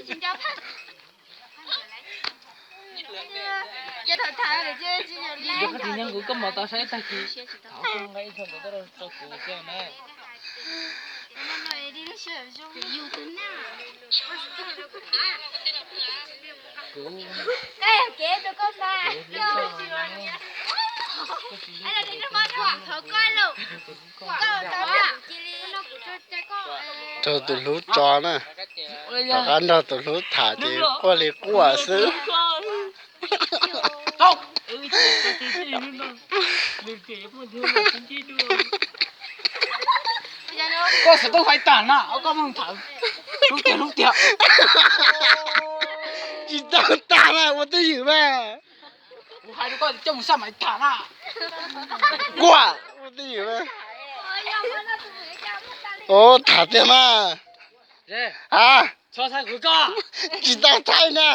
Koj tsis nyob kuv koj mos tau saib tag kis, thov koj nqa ib txhia ntawv tuaj rau kuv xwb na. Kuv, kuv hlub koj, kuv hlub koj. Nrog tus hlub tso na, rov qab nrog tus hlub tham ces quaj li quaj xwb. Koj xav tau hais tas na, koj mus tham hlub tiag hlub tiag. Tsis tau tas na, ua twj ywm mas. Kuv hais rau koj coj mus xaj maiv tham na. Quaj, ua twj ywm mas. Ov, tham tiag mas. A, tsis tau thaij na.